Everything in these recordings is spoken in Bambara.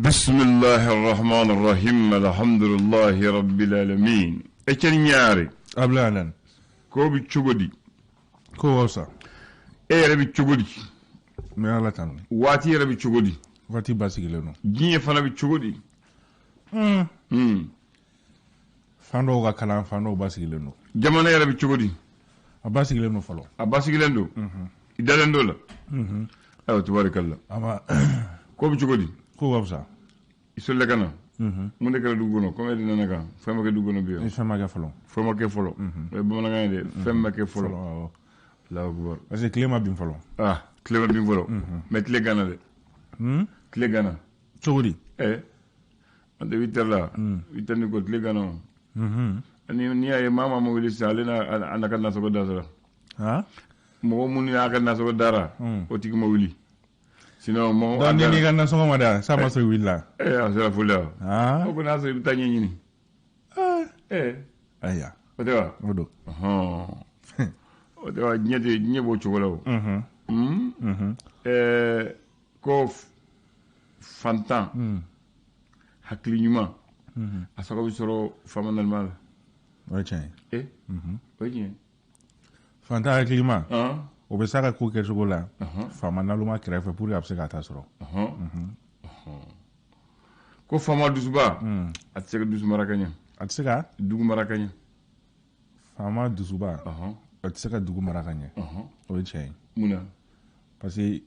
Bismillahi rahman rahim, alhamdulillahi rabbil alamin. Etienne Ɲare. Ablaye Alan. Ko bɛ cogo di? Ko ka fisa. E yɛrɛ bɛ cogo di? N bɛ Ala tanu. Waati yɛrɛ bɛ cogo di? Waati basigilen don. Diɲɛ fana bɛ cogo di? Fan dɔw ka kalan, fan dɔw basigilen don. Jamana yɛrɛ bɛ cogo di? A basigilen don fɔlɔ. A basigilen don? I dalen don la? Ayiwa, tubarikalla. Aba. Ko bɛ cogo di? Ko ka fisa. I solila ka na? Mun de kɛra dugu kɔnɔ? Komi e de nana kan, fɛn ma kɛ dugu kɔnɔ bi wa? Fɛn ma kɛ fɔlɔ. Fɛn ma kɛ fɔlɔ. O ye bamanankan ye dɛ. Fɛn ma kɛ fɔlɔ. Awɔ. Allahu akbar. Parce que tile ma bin fɔlɔ. Ah, tile ma bin fɔlɔ. Mais tile gana dɛ. Tile gana. Cogo di? An tɛ 8 heures la. 8 heures ni ko tile gana o. Ni n'i y'a ye maa maa ma wuli sisan, ale n'a a n'a ka nasɔngɔ da sara. Han? Mɔgɔ minnu y'a ka nasɔngɔ dara, o tigi ma wuli. Sinon mɔgɔ. Donc ni n'i ka nasɔngɔ ma da, sa ma sɔrɔ i wulila. A sera foli la. Han? O ko n'a sɔrɔ i bɛ taa ɲɛɲini. Ayiwa. O tɛ wa? O don. Ɔhɔn. O tɛ wa, diɲɛ tɛ diɲɛ b'o cogo la o. Ko fantan. Hakili ɲuman. A sago bɛ sɔrɔ faama naloma la. O ye tiɲɛ ye. O ye tiɲɛ ye. Fantan hakilima. O bɛ s'a ka ko kɛcogo la. Faama naloma kɛrɛfɛ pour que a bɛ se k'a ta sɔrɔ. Ko faama dusuba. A tɛ se ka dusu mara ka ɲɛ. A tɛ se ka? Dugu mara ka ɲɛ. Faama dusuba. A tɛ se ka dugu mara ka ɲɛ. O ye tiɲɛ ye. Mun na? Parce que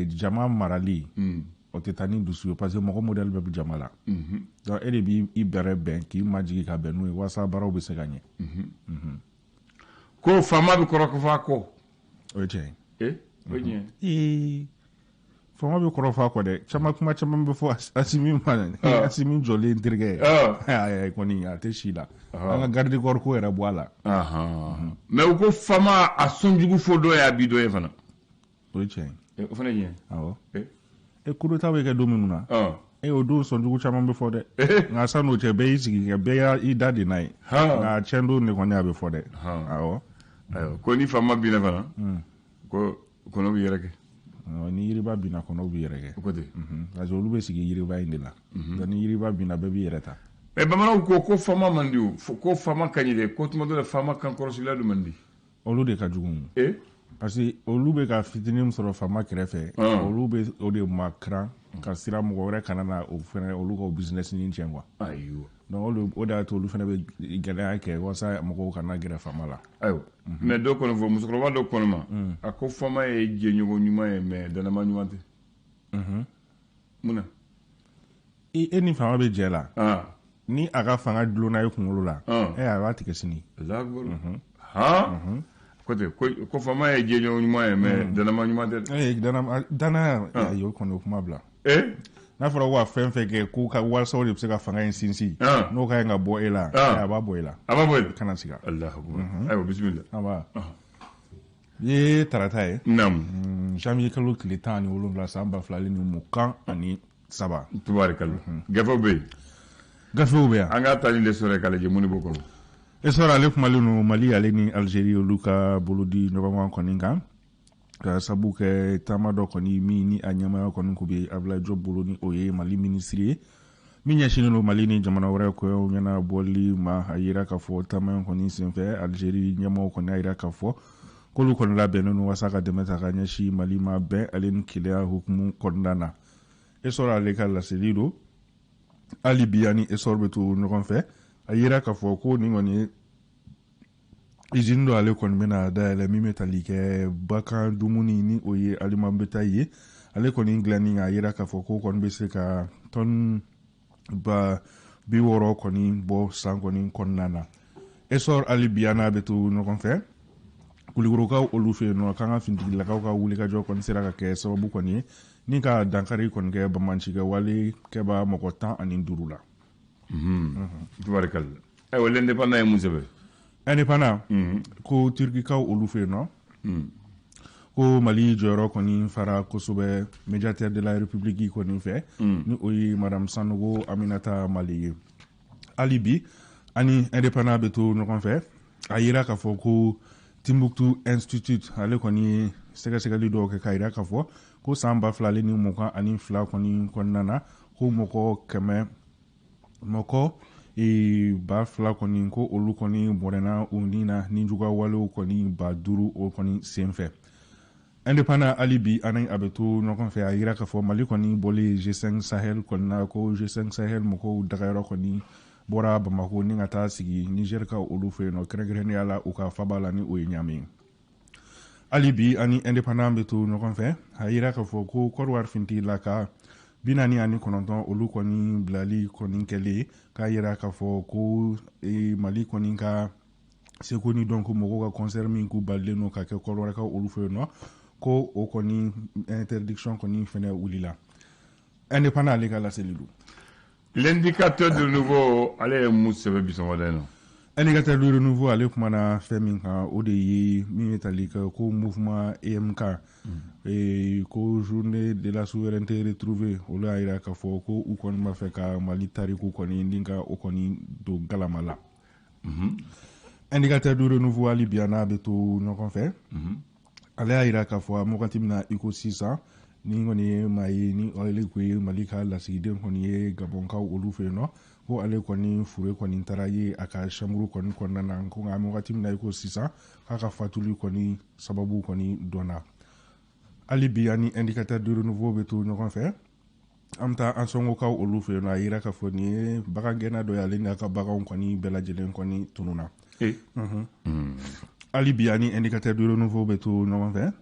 jama marali. O tɛ taa ni dusu ye parce que mɔgɔ modèle bɛɛ bɛ jama la. Donc e de b'i bɛrɛ bɛn k'i majigin ka bɛn n'o ye walasa baaraw bɛ se ka ɲɛ. Ko faama bɛ kɔrɔ fɔ a kɔ. O ye tiɲɛ ye. O ye tiɲɛ ye. Faama bɛ kɔrɔ fɔ a kɔ dɛ. Caman kuma caman bɛ fɔ Asimi ma. Asimi jɔlen terikɛ ye. Ayi kɔni a tɛ si la. An ka garde corps ko yɛrɛ bɔ a la. Mais u ko faama a sɔnjugu fɔ dɔ ye a bi dɔ ye fana. O ye tiɲɛ ye. O fana ye tiɲɛ ye. Awɔ. Coup d'état bɛ kɛ don minnu na. O don sɔnjugu caman bɛ fɔ dɛ. Nka san'o cɛ bɛɛ y'i sigi kɛ bɛɛ y'i da de n'a ye. Nka tiɲɛ don de kɔni a bɛ fɔ dɛ. Awɔ. Ayiwa, ko ni faama binna fana. Ko kɔnɔ bɛ yɛrɛkɛ. Ni yiriba binna kɔnɔw bɛ yɛrɛkɛ. O ko ten. Parce que olu bɛ sigi yiriba in de la. Donc ni yiriba binna bɛɛ b'i yɛrɛ ta. Mais bamananw ko faama man di o. Ko faama ka ɲi dɛ. Ko tuma dɔ la faama kan kɔrɔsigila dun man di. Olu de ka jugu. Parce que olu bɛ ka fitinin min sɔrɔ faama kɛrɛfɛ. Olu bɛ o de makran ka siran mɔgɔ wɛrɛ kana na o fɛnɛ olu ka business ni tiɲɛ quoi. Ayiwa. Donc o de y'a to olu fɛnɛ bɛ gɛlɛya kɛ walasa mɔgɔw kana gɛrɛ faama la. Ayiwa. Mais dɔ kɔni fɔ musokɔrɔba dɔ kɔni ma. A ko faama ye jɛɲɔgɔn ɲuman ye mais dannama ɲuman tɛ. Mun na? E ni faama bɛ jɛ la. Ni a ka fanga dulonna i kunkolo la. A b'a tigɛ sini. Allahu akbar. Han? Ko ten ko faama ye jɛɲɔgɔn ɲuman ye mais dannama ɲuman tɛ dɛ. Danaya ayi o kɔni o kuma bila. N'a fɔra ko ka fɛn fɛn kɛ ko ka walasa o de bɛ se ka fanga in sinsin. N'o ka ɲi ka bɔ e la. A b'a bɔ e la. A b'a bɔ e la. Kana siga. Allahu akbar. Ayiwa bisimila. Aba. Bi ye tarata ye. Naamu. Janvier kalo tile 17 san 2023. Tubaarikala. Gafew bɛ yen. Gafew bɛ yan. An k'a ta ni L'Essor k'a lajɛ mun de b'o kɔnɔ. Essor ale kumalen don Mali ale ni Algérie olu ka bolodi ɲɔgɔnma kɔni kan. Ka sabu kɛ taama dɔ kɔni min ni a ɲɛmaaya kɔni kun bɛ Abdoulaye Diop bolo ni o ye Mali minisiri ye. Min ɲɛsinnen don Mali ni jamana wɛrɛ koɲɛw ɲɛnabɔli ma, a yira k'a fɔ taama in kɔni senfɛ Algérie ɲɛmaaw kɔni y'a yira k'a fɔ k'olu kɔni labɛnnen don walasa ka dɛmɛ ta ka ɲɛsin Mali ma bɛn ale ni kelenya hukumu kɔnɔna na. Essor ale ka laseli don. Hali bi ani Essor bɛ to ɲɔgɔn fɛ. A yira k'a fɔ ko nin kɔni ye usine dɔ ale kɔni bɛna dayɛlɛ min bɛ tali kɛ bagan dumuni ni o ye aliment bétail ye. Ale kɔni dilanni a yira k'a fɔ ko kɔni bɛ se ka tɔni 60 kɔni bɔ san kɔni kɔnɔna na. Essor hali bi an n'a bɛ to ɲɔgɔn fɛ. Kulikorokaw olu fɛ yen nɔ k'an ka finitigilakaw ka wulikajɔ kɔni sera ka kɛ sababu kɔni ye ni ka dankari kɔni kɛ banbaancikɛ wale kɛba mɔgɔ 15 la. Tubarikalla. Ayiwa, l'Indépendant ye mun sɛbɛn? Indépendant ko Turkikaw olu fɛ yen nɔ ko Mali jɔyɔrɔ kɔni fara kosɛbɛ médiateur de la République kɔni fɛ ni o ye Madame Sanogo Aminata Male ye. Hali bi ani Indépendant bɛ to ɲɔgɔn fɛ. A yira k'a fɔ ko Timbuktu Institute ale kɔni ye sɛgɛsɛgɛli dɔw kɛ k'a jira k'a fɔ ko san 2022 kɔni kɔnɔna na, ko mɔgɔ kɛmɛ mɔgɔ 2000 kɔni, ko olu kɔni bɔnɛna u ni na ni juguya walew kɔni 5000 o kɔni senfɛ. Indépendant, hali bi ani a bɛ to ɲɔgɔn fɛ, a yira k'a fɔ Mali kɔni bɔlen G5 Sahel kɔni na, ko G5 Sahel mɔgɔw dagayɔrɔ kɔni bɔra Bamako ni ka taa sigi Niger ka olu fɛ yen nɔ, kɛrɛnkɛrɛnnenya la u ka faba la, ni o ye Ɲame ye. Hali bi ani Indépendant bɛ to ɲɔgɔn fɛ, a yira k'a fɔ ko Kɔdiwari finitigilaka 49 olu kɔni bilali kɔni kɛlen, k'a yira k'a fɔ ko Mali kɔni ka seko ni dɔnko mɔgɔw ka concert min k'u balilen don ka kɛ Kɔdiwarikaw olu fɛ yen nɔ, ko o kɔni interdiction kɔni fɛnɛ wulila. Indépendant ale ka laseli don. L'Indicateur du Renouveau, ale ye mun sɛbɛn bi sɔgɔmada in na? Indicateur du Renouveau, ale kumana fɛn min kan, o de ye min ye tali kɛ ko mouvement EMK, ko journée de la souveraineté retrouvée. Olu y'a yira k'a fɔ ko u kɔni b'a fɛ ka Mali tariku kɔni ni ka o kɔni don galama la. Indicateur du Renouveau, hali bi a n'a bɛ to ɲɔgɔn fɛ, ale y'a yira k'a fɔ an wagati min na i ko sisan, ni kɔni ye maa ye ni ale ko ye Mali ka lasigiden kɔni ye Gabɔnkaw olu fɛ yen nɔ, ko ale kɔni fure kɔni taara ye a ka chambre kɔni kɔnɔna na, ko nka an bɛ wagati min na i ko sisan, k'a ka fatuli kɔni sababu kɔni dɔnna. Hali bi ani Indicateur du Renouveau bɛ to ɲɔgɔn fɛ, an bɛ taa an sɔngokaw olu fɛ yen nɔ. A yira k'a fɔ nin ye bagangɛnna dɔ ye, ale n'a ka baganw kɔni bɛɛ lajɛlen kɔni tununna. Hali bi ani Indicateur du Renouveau bɛ to ɲɔgɔn fɛ,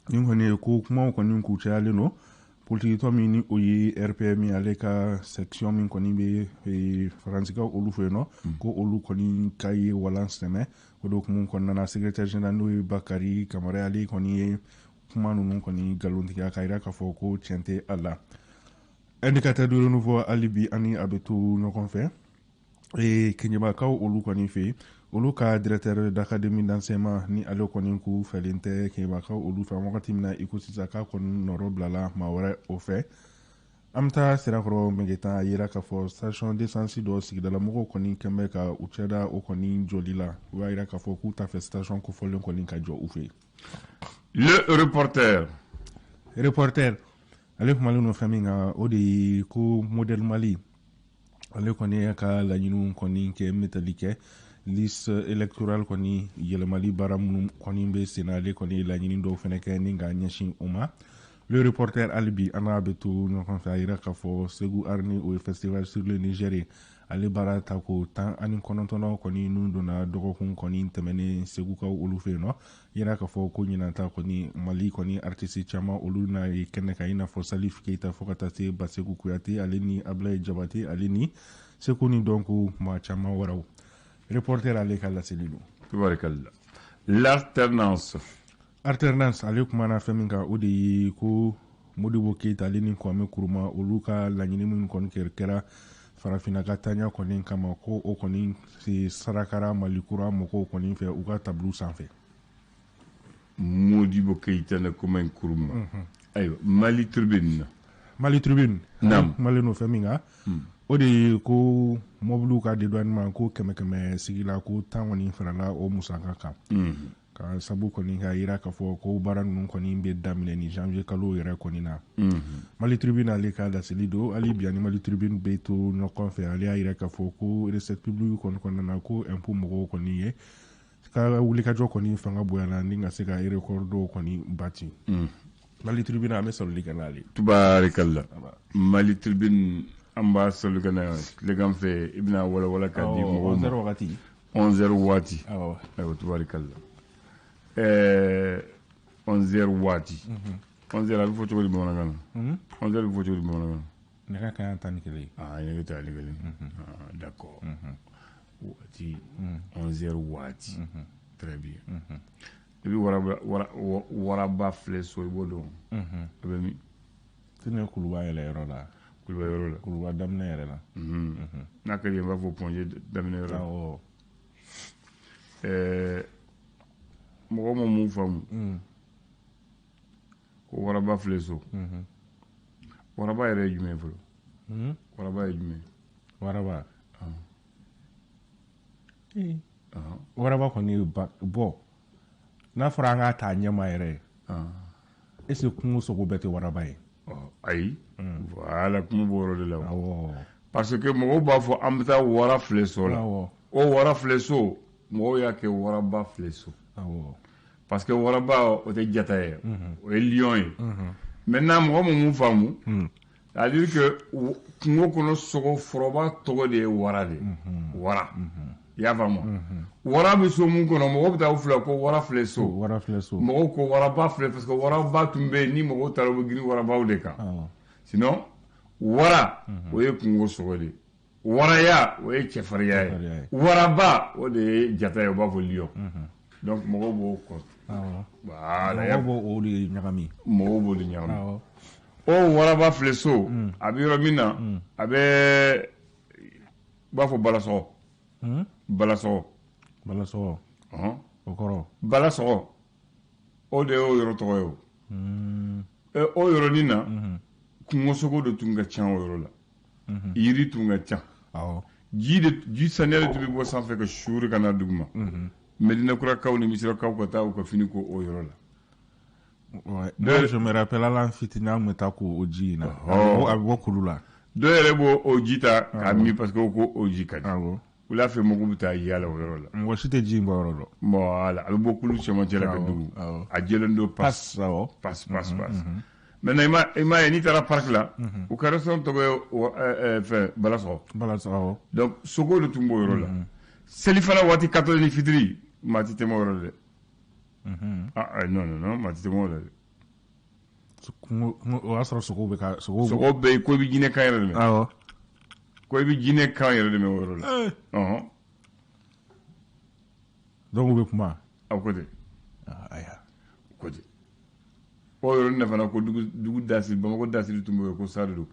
nin kɔni ye ko kumaw kɔni k'u cayalen don politikitɔ min ni o ye RPM, ale ka section min kɔni bɛ Faransikaw olu fɛ yen nɔ, ko olu kɔni ka ye walan sɛmɛ. O de hukumu kɔnɔna na, secrétaire général n'o ye Bakari Kamara, ale kɔni ye kuma ninnu kɔni nkalontigiya k'a jira k'a fɔ ko tiɲɛ tɛ a la. Indicateur du Renouveau, hali bi ani a bɛ to ɲɔgɔn fɛ, Keɲebakaw olu kɔni fɛ yen, olu ka directeur d'académie d'enseignement ni ale kɔni k'u fɛlen tɛ Keɲebakaw olu fɛ wagati min na i ko sisan, k'a kɔni nɔrɔ bilala maa wɛrɛ o fɛ. An bɛ taa Sirakɔrɔ Megetan, a yira k'a fɔ station d'essence dɔ sigidala mɔgɔw kɔni kɛn bɛ ka u cɛda o kɔni jɔli la. U b'a yira k'a fɔ k'u t'a fɛ station kofɔlen kɔni ka jɔ u fɛ yen. Le Reporter. Reporter, ale kumalen don fɛn min kan, o de ye ko Modèle Mali ale kɔni y'a ka laɲiniw kɔni kɛ metali kɛ liste électorale kɔni yɛlɛmali baara minnu kɔni bɛ sen na. Ale kɔni ye laɲini dɔw fɛnɛ kɛ ni k'a ɲɛsin o ma. Le Reporter, hali bi an n'a bɛ to ɲɔgɔn fɛ, a yira k'a fɔ Segu Arni, o ye festival sur le Niger ye, ale baara ta ko 19nan kɔni nun donna dɔgɔkun kɔni tɛmɛnen Segukaw olu fɛ yen nɔ. Yira k'a fɔ ko ɲinan ta kɔni, Mali kɔni artiste caman olu n'a ye kɛnɛ kan, i n'a fɔ Salif Keita, fo ka taa se Baseku Kuyate, ale ni Ablaye Jabate, ale ni seko ni dɔnko maa caman wɛrɛw. Reporter ale ka laseli don. Tubarikalla. L'Alternance. Alternance, ale kumana fɛn min kan, o de ye ko Modibo Keyita ale ni Kwame Nkrumah olu ka laɲini min kɔni kɛra farafinna ka taaɲɛ kɔni kama, ko o kɔni sarakara Mali kura mɔgɔw kɔni fɛ u ka tableau sanfɛ. Modibo Keyita ni Kwame Nkrumah. Ayiwa, Mali Tribune. Mali Tribune. Naam. Kumalen don fɛn min kan, o de ye ko mɔbiliw ka dédouanement, ko kɛmɛ kɛmɛ sigi la, ko 10 kɔni farala o musaka kan, ka sabu kɔni ka yira k'a fɔ ko baara ninnu kɔni bɛ daminɛ ni janvier kalo yɛrɛ kɔni na. Mali Tribune ale ka laseli don. Hali bi ani Mali Tribune bɛ to ɲɔgɔn fɛ, ale y'a yira k'a fɔ ko recette publique kɔni kɔnɔna na, ko impôt mɔgɔw kɔni ye ka wulikajɔ kɔni fanga bonyana ni ka se ka record dɔw kɔni bati. Mali Tribune, an bɛ sɔrɔli kɛ n'ale. Tubarikalla. Mali Tribune, an b'a sɔrɔli kɛ n'a tilegan fɛ, i bɛna walawala ka di mɔgɔw ma. 11 wagati. 11 waati. Awɔ. Ayiwa, tubarikalla. 11 waati. 11 a bɛ fɔ cogo di bamanankan na? 11 bɛ fɔ cogo di bamanankan na? Nɛgɛ kanɲɛ 11. Ah, nɛgɛ 11. Ah, d'accord. Waati 11 waati. Très bien. I bɛ waraba filɛ so, i b'o dɔn. A bɛ min? Tɛnɛ kuluba yɛlɛ yɔrɔ la. Kuluba yɔrɔ la. Kuluba daminɛ yɛrɛ la. N'a ka di ye, n b'a fɔ Point G daminɛ yɔrɔ la. Awɔ. Mɔgɔ ma mun faamu? Ko waraba filɛ so. Waraba yɛrɛ ye jumɛn ye fɔlɔ? Waraba ye jumɛn ye? Waraba. Waraba kɔni ye ba bɔ. N'a fɔra an k'a ta ɲɛma yɛrɛ, est ce que kungo sogo bɛɛ tɛ waraba ye? Ayi, voilà, kuma b'o yɔrɔ de la. Parce que mɔgɔw b'a fɔ an bɛ taa wara filɛ so la. O wara filɛ so, mɔgɔw y'a kɛ waraba filɛ so. Parce que waraba, o tɛ jata ye, o ye lion ye. Maintenant, mɔgɔ mun faamu, c'est à dire que kungo kɔnɔ sogo foroba tɔgɔ de ye wara de ye. Wara, i y'a faamu? Wara bɛ so mun kɔnɔ, mɔgɔw bɛ taa o filɛ ko wara filɛ so. Wara filɛ so. Mɔgɔw ko waraba filɛ parce que waraba tun bɛ yen. Ni mɔgɔw taara, u bɛ girin warabaw de kan. Sinon wara, o ye kungo sogo de ye. Waraya, o ye cɛfarinya ye. Waraba, o de ye jata ye, u b'a fɔ lion. Donc mɔgɔw b'o kɔ. Voilà. Mɔgɔw b'o de ɲagami. Mɔgɔw b'o de ɲagami. O waraba filɛ so, a bɛ yɔrɔ min na, a bɛ, u b'a fɔ Balasɔgɔ. Balasɔgɔ. Balasɔgɔ, o kɔrɔ? Balasɔgɔ, o de y'o yɔrɔ tɔgɔ ye. O o yɔrɔnin na, kungosogo de tun ka ca o yɔrɔ la. Yiri tun ka ca. Ji de, ji saniya de tun bɛ bɔ sanfɛ ka suuri ka na dugu ma. Medinakurakaw ni Misirakaw ka taa u ka fini ko o yɔrɔ la. Ouais. Moi, je me rappelle, hali an fitinin, an tun bɛ taa ko o ji in na. A bɛ bɔ kulu la. Dɔw yɛrɛ b'o o ji ta k'a min parce que o ko o ji ka di. Wula fɛ, mɔgɔw bɛ taa yaala o yɔrɔ la. Mɔgɔ si tɛ ji in bɔ yɔrɔ dɔn. Voilà, a bɛ bɔ kulu cɛmancɛ la ka dugu. A jɛlen don pas. Pas pas pas. Maintenant, i m'a ye, n'i taara parc la, u ka restaurant tɔgɔ ye fɛn Balasɔgɔ. Balasɔgɔ. Donc sogo de tun b'o yɔrɔ la. Selifana waati, 4 ni fitiri, maa ti tɛmɛ o yɔrɔ la dɛ. Ah non non non, maa ti tɛmɛ o la dɛ. O y'a sɔrɔ sogow bɛ ka sogow. Sogo bɛ yen ko i bɛ jinɛ kan yɛrɛ de mɛn. Ko i bɛ jinɛ kan yɛrɛ de mɛn o yɔrɔ la. Donc u bɛ kuma. A ko ten. Ayiwa. Ko ten. O yɔrɔnin na fana, ko dugu dasiri, Bamakɔ dasiri tun bɛ yen ko sa de don.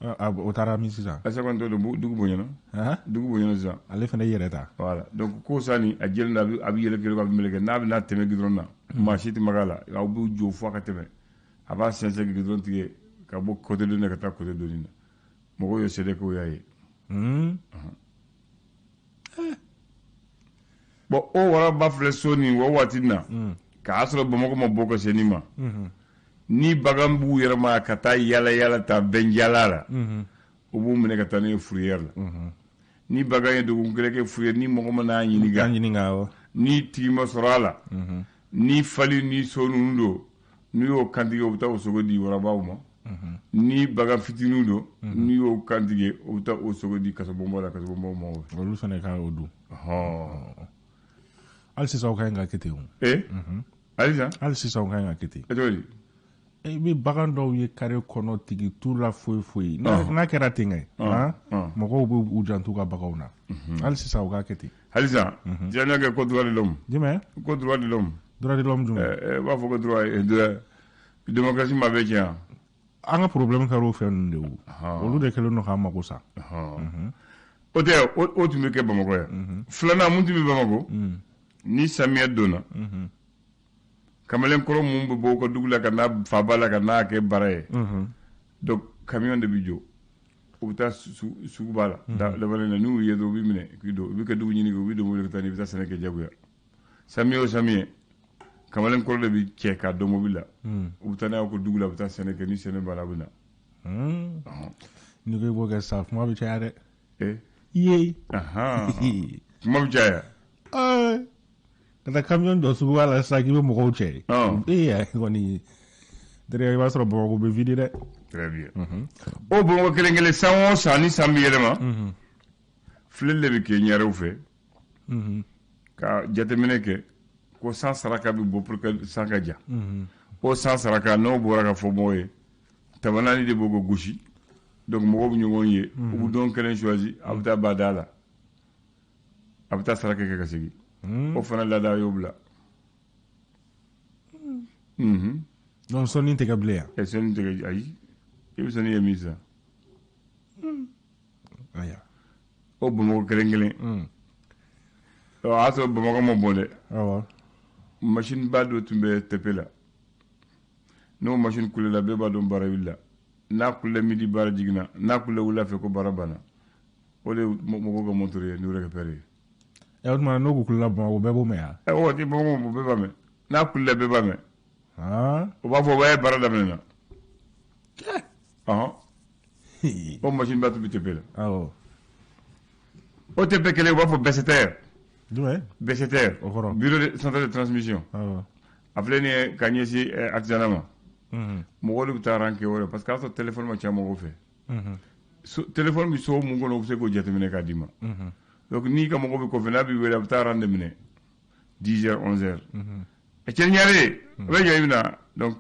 O taara min sisan? A kɔni t'o dɔn, dugu bonyana. Dugu bonyana sisan. Ale fana y'i yɛrɛ ta. Voilà, donc ko sa nin, a jɛlen don, a bɛ yɛlɛ kelen, a bɛ meleke. N'a bɛ n'a tɛmɛ goudron na, maa si tɛ maga a la. Aw b'u jɔ fo a ka tɛmɛ. A b'a sɛnsɛn goudron tigɛ ka bɔ côté dɔ in na ka taa côté dɔ in na. Mɔgɔw ye seede k'o y'a ye. Bon, o waraba filɛ so nin o waati na, k'a sɔrɔ Bamakɔ ma bɔ ka se nin ma. Ni bagan b'u yɛrɛ ma ka taa yala yala ta bɛnjala la, u b'u minɛ ka taa n'u ye fourrière la. Ni bagan ye dɔgɔkun kelen kɛ fourrière, ni mɔgɔ ma n'a ɲininka, ni tigi ma sɔrɔ a la, ni fali ni so ninnu don, n'u y'o kantigɛ, u bɛ taa o sogo di warabaw ma. Ni bagan fitininw don, n'u y'o kantigɛ, u bɛ taa o sogo di kasobonbaw la, kasobonbaw ma. Olu fana ka o dun. Hali sisan, o ka ɲi ka kɛ ten o. Ee, halisa? Hali sisan, o ka ɲi ka kɛ ten. Cogo di? I bɛ bagan dɔw ye carré kɔnɔ, tigi t'u la foyi foyi. N'a kɛra ten kɛ, mɔgɔw bɛ u janto u ka baganw na. Hali sisan, o ka kɛ ten. Halisa diɲɛ kɛ ko droit de l'homme. Jumɛn? Ko droit de l'homme. Droit de l'homme jumɛn? U b'a fɔ ko droit, démocratie ma bɛ tiɲɛ. An ka problème kɛra o fɛn ninnu de ye o. Olu de kɛlen don k'an mako sa. O tɛ, o tun bɛ kɛ Bamakɔ yan. Filanan, mun tun bɛ Bamakɔ? Ni samiyɛ donna, kamalenkɔrɔ mun bɛ bɔ u ka dugu la ka na faaba la ka n'a kɛ bara ye, donc camion de bɛ jɔ, u bɛ taa suguba la laban na. N'u ye dɔrɔn, u bɛ minɛ k'i don, u bɛ kɛ dugu ɲini, u bɛ don mobili ka taa, i bɛ taa sɛnɛ kɛ jagoya. Samiyɛ o samiyɛ, kamalenkɔrɔ de bɛ cɛ ka don mobili la, u bɛ taa n'a ye ko dugu la, u bɛ taa sɛnɛ kɛ. Ni sɛnɛ banna, a bɛ na. N'i ko i b'o kɛ sisan, kuma bɛ caya dɛ. Ee. Iye. Kuma bɛ caya. Ka taa camion jɔ suguba la sisan k'i bɛ mɔgɔw cɛ. Ee, kɔni derrière, i b'a sɔrɔ Bamakɔ bɛ vide dɛ. Très bien. O Bamakɔ kelen kelen, san o san, ni san bɛ yɛlɛma, filɛli de bɛ kɛ ɲarew fɛ ka jateminɛ kɛ ko san saraka bɛ bɔ pour que san ka ja. O san saraka, n'o bɔra ka fɔ mɔgɔw ye, tabanaani de b'o ko gosi. Donc mɔgɔw bɛ ɲɔgɔn ye, u bɛ don kelen choisi, a bɛ taa bada la, a bɛ taa saraka kɛ ka segin. O fana laada y'o bila. Donc sɔnni tɛ kɛ bilen yan? Ɛ, sɔnni tɛ kɛ, ayi. I bɛ sɔnni ye min sisan? Ayiwa. O Bamakɔ kelen kelen, o y'a sɔrɔ Bamakɔ ma bɔn dɛ. Machine ba dɔ tun bɛ tepe la. N'o machine kulela, bɛɛ b'a dɔn baara wulila. N'a kulela midi, baara jiginna. N'a kulela wula fɛ, ko baara banna. O de ye mɔgɔw ka montre ye, n'u yɛrɛ ka pɛrɛ ye. Ɛ, o tuma n'o kun kulela Bamakɔ, bɛɛ b'o mɛn yan? Ɛ, o waati Bamakɔ, bɛɛ b'a mɛn. N'a kulila, bɛɛ b'a mɛn. O b'a fɔ o ye baara daminɛna. Ɔhɔn, o machine ba tun bɛ TP la. O TP kelen, u b'a fɔ BCTR. Jumɛn? BCTR. O kɔrɔ? Bureau de central de transmission. A filɛ nin ye ka ɲɛsin artisanat ma. Mɔgɔw de bɛ taa rang kɛ o la, parce que a y'a sɔrɔ téléphone ma ca mɔgɔw fɛ. Téléphone bɛ so mun kɔnɔ, u bɛ se k'o jateminɛ k'a d'i ma. Donc n'i ka mɔgɔ bɛ kɔfɛ, n'a b'i wele, a bɛ taa rang de minɛ 10 heures, 11 heures. Cɛ ɲare, a bɛ jɔ i bɛ na. Donc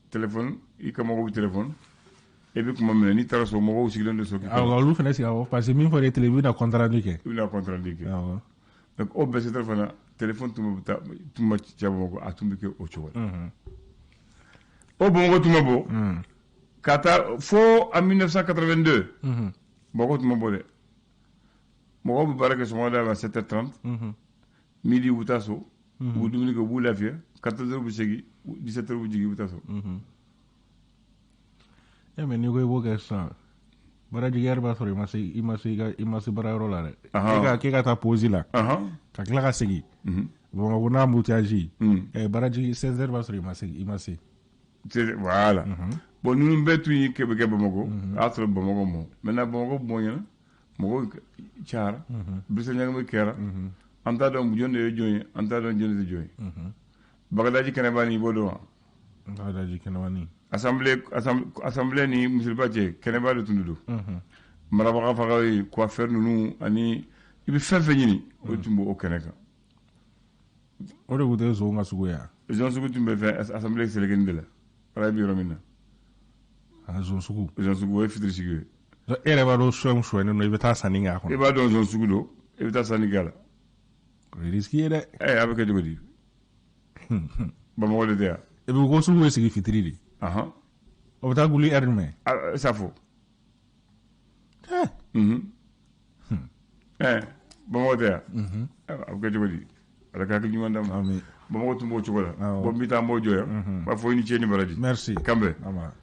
téléphone, i ka mɔgɔw bɛ téléphone, e bɛ kuma minɛ. N'i taara so, mɔgɔw sigilen don so k'i Awɔ, olu fana sigi, awɔ, parce que min fɔra e tele, i bɛna compte rendu kɛ. I bɛna compte rendu kɛ. Donc o BCTR fana, téléphone tun bɛ taa, tun ma ca Bamakɔ, a tun bɛ kɛ o cogo la. O Bamakɔ tun bɛ bɔ ka taa fo en 1982. Bamakɔ tun ma bɔ dɛ. Mɔgɔw bɛ baara kɛ sɔgɔmada la 7h30, midi u bɛ taa so, u bɛ dumuni kɛ, u b'u lafiya, 14 heures u bɛ segin, 17 heures u bɛ jigin, u bɛ taa so. E, mais n'i ko i b'o kɛ sisan, baarajigi yɛrɛ b'a sɔrɔ i ma se, i ma se i ka, i ma se baarayɔrɔ la dɛ. E ka k'e ka taa pause la ka tila ka segin Bamakɔ n'a embouteillage, ɛ, baarajigi 16 heures b'a sɔrɔ i ma se, i ma se. Voilà. Bon, ninnu bɛɛ tun ye kɛ bɛ kɛ Bamakɔ. A y'a sɔrɔ Bamakɔ mɔ. Maintenant Bamakɔ bonyana, mɔgɔw cayara, bisa ɲagami kɛra. An t'a dɔn jɔn de ye jɔn ye, an t'a dɔn jɔn de tɛ jɔn ye. Bagadaji kɛnɛba nin, i b'o dɔn wa? Bagadaji kɛnɛba nin? Assemblée ni misiriba cɛ, kɛnɛba de tun don. Marabaga fagaw ye, coiffeur ninnu, ani i bɛ fɛn fɛn ɲini, o tun b'o kɛnɛ kan. O de tun tɛ zon ka sugu ye wa? Zon sugu tun bɛ fɛn assemblée selekeni de la. Ala bɛ yɔrɔ min na. A zon sugu. Zon sugu, o ye fitiri sigi ye. E yɛrɛ b'a dɔn fɛn sonyɛnen don, i bɛ taa sanni kɛ a I kɔnɔ. b'a dɔn zon sugu don, i bɛ taa sanni kɛ a la. O ye risque ye dɛ. Ɛ, a bɛ kɛ cogo di? Bamakɔ de tɛ yan. Et puis ko sugu bɛ sigi fitiri de. O bɛ taa wuli heure jumɛn? Safo. Ɛ, Bamakɔ tɛ yan. A bɛ kɛ cogo di? Ala ka hakili ɲuman d'an ma. Amin. Bamakɔ tun b'o cogo la. Awɔ. Bon, n bɛ taa, n b'o jɔ yan. N b'a fɔ i ni ce ni baraji. Merci. Kanbɛn. Ama.